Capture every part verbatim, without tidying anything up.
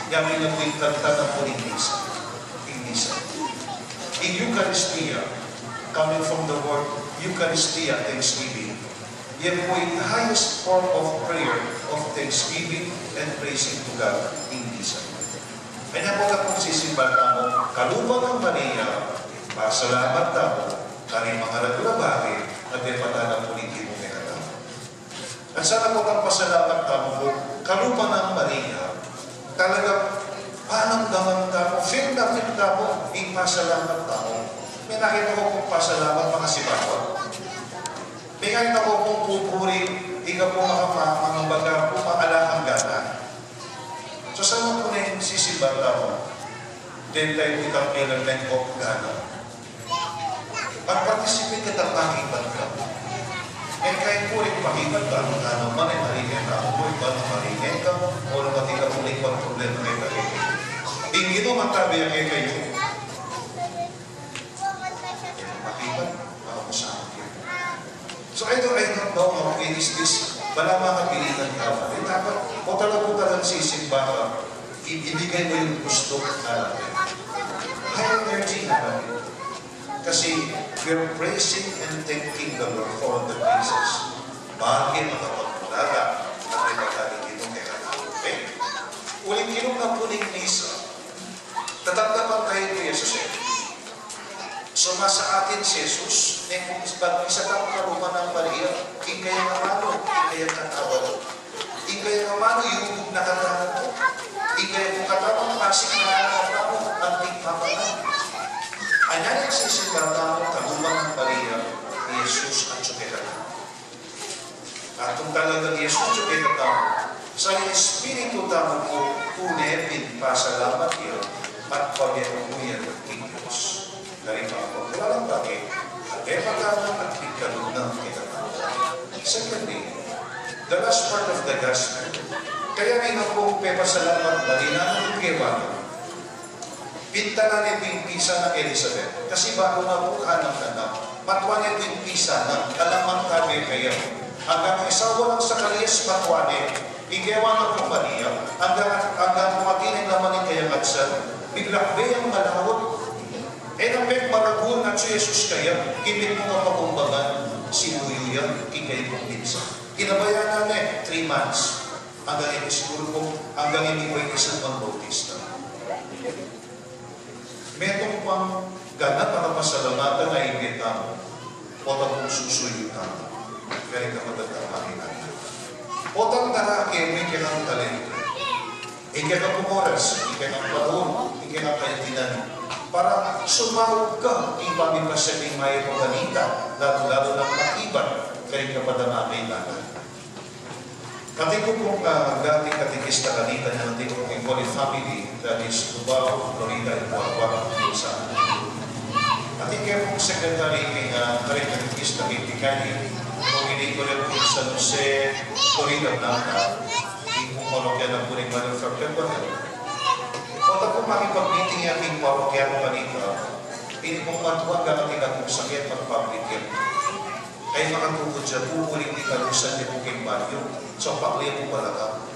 Kaya pin na pu ing kanta na pu ning misa. Ing misa. Ing Eucharistia, coming from the word Eucharistia, thanksgiving. Yan pu ing highest form of prayer, of thanksgiving and praising to God, ing misa. Kaya pu kapag sisimba tamu, Kalupa nang Maria, pasalamat tamu, karing mangaragul a bage, at e pa tana pu ning Ginu kekatamu. At sana pu ing pasalamat tamu pu, Kalupa nang Maria, talaga panamdaman tamu, feel na feel tamu, ing pasalamat tamu. May nakita ku pung pasalamat, makasibawa. May nakita ku pung pupuri, ika pu makapa-, mangambaga pu, maala kang gana. So, sana pu ning sisimba tamu, deng tamu itang kailan neng gana. Mag-participate ka, makibat ka. E kaya pu ring pakibat ka, magkano man e, maringan ka, o iba na maringan ka, o lumati ka pu ning problema kaya kaya. Ing Ginu matabi ya kekayu. Makibat, para masama kayu. So, I don't, I don't know how it is this. Bala makapilitan ka ba? E, dapat, o talaga, talagang sisimba ka, i-, ibigay mo yung gusto ka. High energy na ba? Kasi we're praising and thanking the Lord for all the graces. Bage makapagmulala at may pagkaligid ng kaya. Okay? Uling kinum na pu ning misa. Tatanggap tamu kang Jesus, e. Sumasa atin si Jesus, neng pag-, pag-, isa tang Kalupa nang Maria, ing kayang amanu, ing kayang katawan. Ing kayang amanu, yubug na katawan. Ing kayang katawan, pasig na katawan, anti pamangan. Anya neng sisimba tamu, Kalupa nang Maria, Jesus atyu kekatamu. At nung talagang Jesus atyu kekatamu, sa espiritu tamu pu, tune pin pasalamat ya, at pamiaguyan king Dios. Karing pamagmulalang bage, at e pa tana at pigkalub na kekatamu. Secondly, the last part of the gospel. Kaya rin na pu pepasalamat, marinang kekatamu. Pintalan ne pu ing pisa nang Elizabeth. Kasi balu na pu kanang anak. Matua ne pu ing pisa nang, alang matabi kaya. Anggang isawa lang sa kalias, matua ne. Ing kewa na pu Maria, anggang, anggang pumati ne naman ing kayang atsan. Bigla ke yang malaut. E na pek maragul na si Jesus kaya, kimit mu kapakumbangan, sinuyu ya ing kayang pisa. Kinabayanan ne, three months. Anggang e miskulpo, anggang e miway ni San Juan Bautista. Metung pang ganap a kapasalamatan a ibie tamu, potang susuyu tamu, karing kapatad a makinan. Potang darake mu ing kekang talento, ing kekang oras, ing kekang panaun, ing kekang kaintindihan, para sumaug ka king pamipasiag ning mayap a balita, lalu-lalu na makibat karing kapatad a kailangan. Atin ku pung, ah, dating katekista kanita, ning atin ku pung Holy Family, that is Cubao, Florida, and Guagua, sa atin ke pung secretary king, ah, karing katekista king Ticani, nung ini ku rin pung San Jose, Florida, na, ah, ing pung parokya na pu ning Mother of Perpetual Help. Pota pung makipag-meeting ya king parokya kanita, ini pung matua, dapat ika pung sakit, mag-public ya. Ay, makatukod ya pu, uling italusan ne pu king banyo. So, pakli ya pu talaga.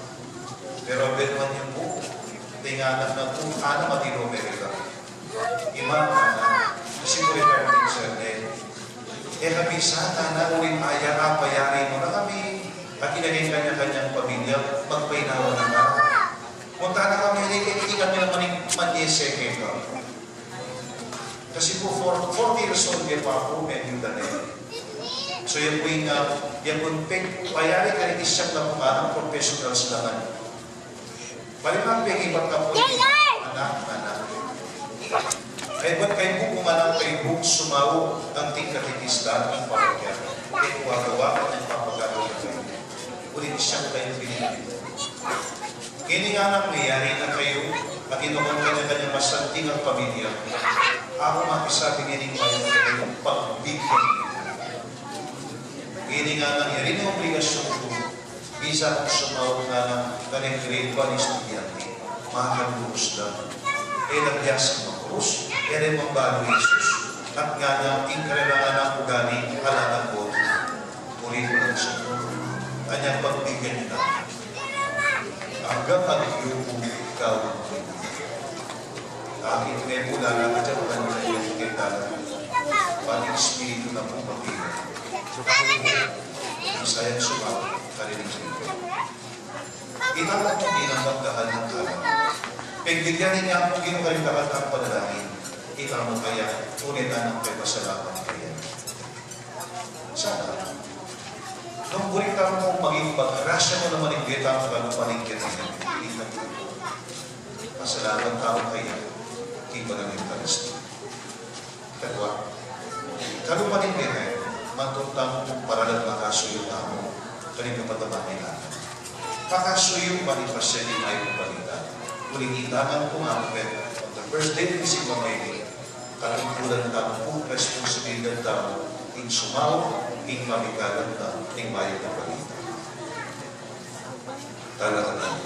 Pero abe naman yu pu, tinganan na pu, ana, matilu Amerika. Ima, ana, kasi pu rin kami ning serne. E, kabisa, ana, uling aya, apayari mu na kami. At ing kanya-kanyang pamilya, magpainawa na ka. Punta na kami, ika, ika, kami naman ing manyeseke ka. Kasi pu, for-, forty years old ya pa pu, mebiyuda ne. So, ya pu ing, ah, ya pu ing peg-, payari karing isab na pu nga, professionals naman. Bali man, peg-ibat na pu ing anak, anak. Kaybat, kaybat pu nga anak, kaybat sumawa, anting katekista, anting parokya. Kaya pu, agawa, anting papagawa na kayu. Uling isab kayu pinili. Ngeni nganang miyari na kayu, at inukon kanya-kanyang masanting a pamilya, aku makisabi ngening mayap kekayu, pagbigyan. Ngeni nganang yari ne ing obligasyun ku, bisa kung sumaup nganang karing grade one estudyante, makakalukus la. E la biasang makurus, e la mambalu Jesus, at nganang ing karela nang ugali, ala nang boto. Puri ku lang sa Ginu. Anya pagbigyan na. Anggang agyu ku ikaw. Dala ka dyan, kanya yung kay dala. Pati espiritu na po, mapili. Bisaya, sumama, karinig. Ita mo, di na magdahal ng kalan. Pagdilyan niya po, ginagawa ng panalangin. Ita mo kaya, tunay na ng pagpasalamat kaya. Sana, nung buring tamu maging magrasya mu naman ing bie tamu, kalupa ning bie tamu, ita mo. Pasalamat tamu kaya, kay Banal a Eukaristia. Kadua, kalupa ning bie, mantung tamu pung paralan makasuyu tamu, karing kapataman nila. Makasuyu, manipasya di mayo balita. Uling ita man pung ampet, on the first day of December, may Katungkulan tamu pung responsibilidad tamu, ing sumaup, ing pamikalan tamu, ing mayap a balita. Talaga tamu.